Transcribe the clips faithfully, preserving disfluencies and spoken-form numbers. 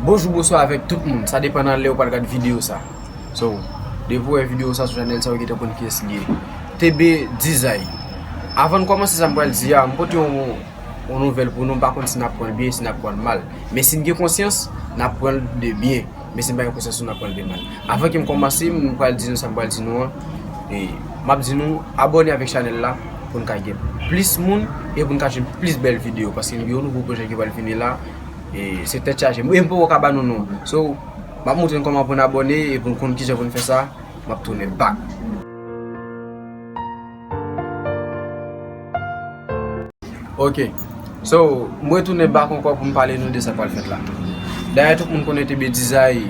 Bonjou, bonswa avèk tout moun. Sa depann nan lè ou pral gad videyo sa. So, depi w wè videyo sa sou chanèl sa, ou gentan konn kiyès li ye. T B Dizay. Avan n kòmanse sa m pral di a, m pote yon, yon nouvèl pou nou, m pa konn si n ap pran l byen, si n ap pran l mal. Men si n gen konsyans, n ap pran l de byen. Men si n pa gen konsyans, n ap pran l de mal. Avan ke m kòmanse, m pral di nou sa m pral di nou an. E m ap di nou, abòne avèk chanèl la pou n ka gen plis moun e pou n ka jwenn plis bèl videyo. Paske n gen yon nouvo pwojè ki pral vini la. E se tèt chaje. E m poko ka ba nou non. So, m ap montre n kòman pou n abòne e pou n konn kijan pou n fè sa. M ap tounen back. Ok. So, m retounen back ankò pou m pale nou de sa k pral fèt la. Dayè, tout moun konnen T B Dizay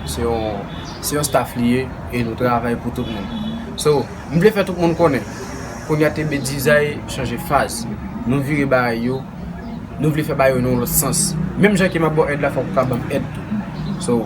se yon, se yon staff li ye e nou travay pou tout moun. So, m vle fè tout moun konnen, kounye a T B Dizay chanje faz. Nou vire bagay yo, nou vle fè bagay yo nan yon lòt sans. Menm jan ke m ap ba w èd la, fòk ou ka ban m èd tou. So,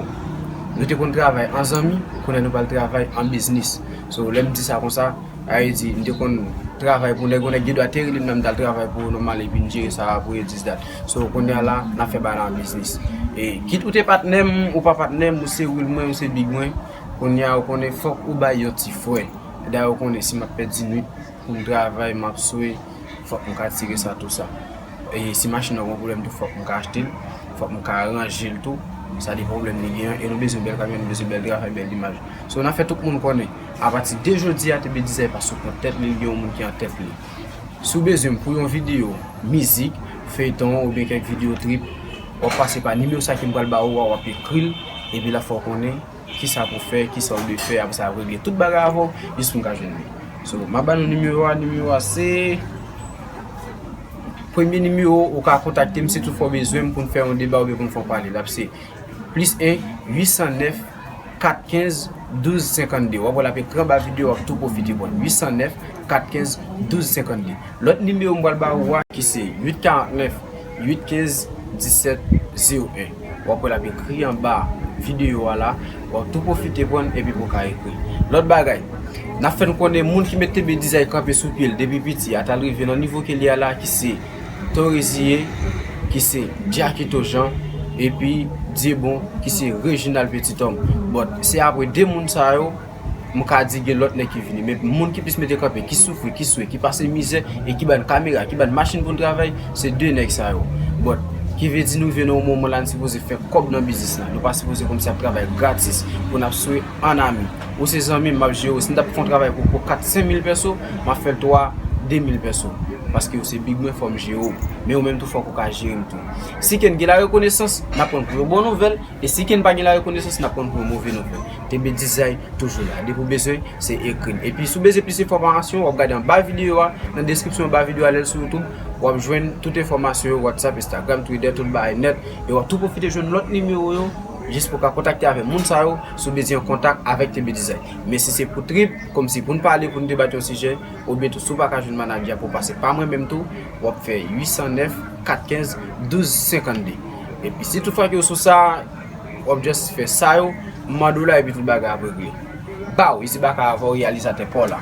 nou te konn travay an zanmi, kounye a nou pral travay an biznis. So, lè m di sa konsa, sa vle di, m te konn travay pou nèg, yon nèg gen dwa te rele m nan m t al travay pou ou nòmal epi m jere sa pou e dis dat. So, kounye a la, n ap fè bagay la an biznis. E kit ou te patnè m, ou pa patnè m, ou se real mwen, ou se big mwen, kounye a ou konnen fòk ou bay yon ti frè. Dayè ou konnen si m ap pèdi nwit pou m travay, m ap swe, fòk m ka tire sa tou sa. E si machin nan gen pwoblèm tou, fòk m ka achte l, fòk m ka ranje l tou. Sa depann pwoblèm li gen an, e nou bezwen bèl kamyon, nou bezwen bèl travay, bèl imaj. So, n ap fè tout moun konnen, apati de jodi a, T B Dizay pa sou kont tèt li, li gen yon moun ki an tèt li. Si w bezwen m pou yon videyo, mizik, feyton oubyen kèk videyo trip, w ap pase pa nimewo sa ke m pral ba ou a, w ap ekri l, epi l ap fè w konnen kisa pou fè, kisa w dwe fè, apre sa, ap regle tout bagay avè w, jis pou n ka jwenn li. So, m ap ba nou nimewo a, nimewo a se, premye nimewo, ou ka kontakte m si toutfwa w bezwen m pou n fè yon deba oubyen pou n fè yon pale. L ap se plis en, uit san nèf, kat kenz, douz senkannde. W ap wè l ap ekri anba videyo, w ap tou pwofite pran. Uit san nèf, kat kenz, douz senkannde. Lòt nimewo m pral ba ou a, ki se uit karant nèf, uit kenz, disèt, zewo en. W ap wè l ap ekri anba videyo a la. W ap tou pwofite pran epi pou w ka ekri. Lòt bagay, n ap fè n konnen moun ki met T B Dizay kanpe sou pye l depi piti a t al rive nan nivo ke li a la, ki se Toreziye, ki se Jackito Jean, epi Dyebon, ki se Reginald Petit Homme. But se apre de moun sa yo, m ka di gen lòt nèg ki vini. Men moun ki plis mete kanpe, ki soufri, ki swe, ki pase mizè, e ki ban n kamera, ki ban n machin pou n travay, se de nèg sa yo. But, ki vle di nou rive nan yon moman la, n sipoze fè kòb nan biznis la. Nou pa sipoze kòmsi ap travay gratis pou n ap swe an ami. Ou se zanmi m, m ap jere w. Si m t ap fè yon travay pou, pou kat, senk mil pèso, m ap fè l twa, de mil pèso. Paske ou se big mwen, fò m jere w. Men ou menm tou, fòk ou ka jere m tou. Si ke n gen larekonesans, n ap pran pou yon bon nouvèl. E si ke n pa gen larekonesans, n ap pran pou yon move nouvèl. T B Dizay toujou la. Depi w bezwen, se ekri n. Epi si w bezwen plis enfòmasyon, w ap gade anba videyo a, nan deskripsyon anba videyo a, lè l sou YouTube, w ap jwenn tout enfòmasyon yo, WhatsApp, Instagram, Twitter, tout bagay nèt. E w ap tou pwofite jwenn lòt nimewo yo, jis pou w ka kontakte avèk moun sa yo, si w bezwen an kontak avèk T B Dizay. Men si se pou trip, kòmsi pou n pale, pou n debat yon sijè, oubyen tou si w pa ka jwenn manadjè pou w pase pa mwen menm tou, w ap fè uit san nèf, kat kenz, douz senkannde. Epi si toutfwa ke w sou sa, w ap just fè sa yo, m mande w la epi tout bagay ap regle. Baw, isi baka avè w reyalizatè pa w la.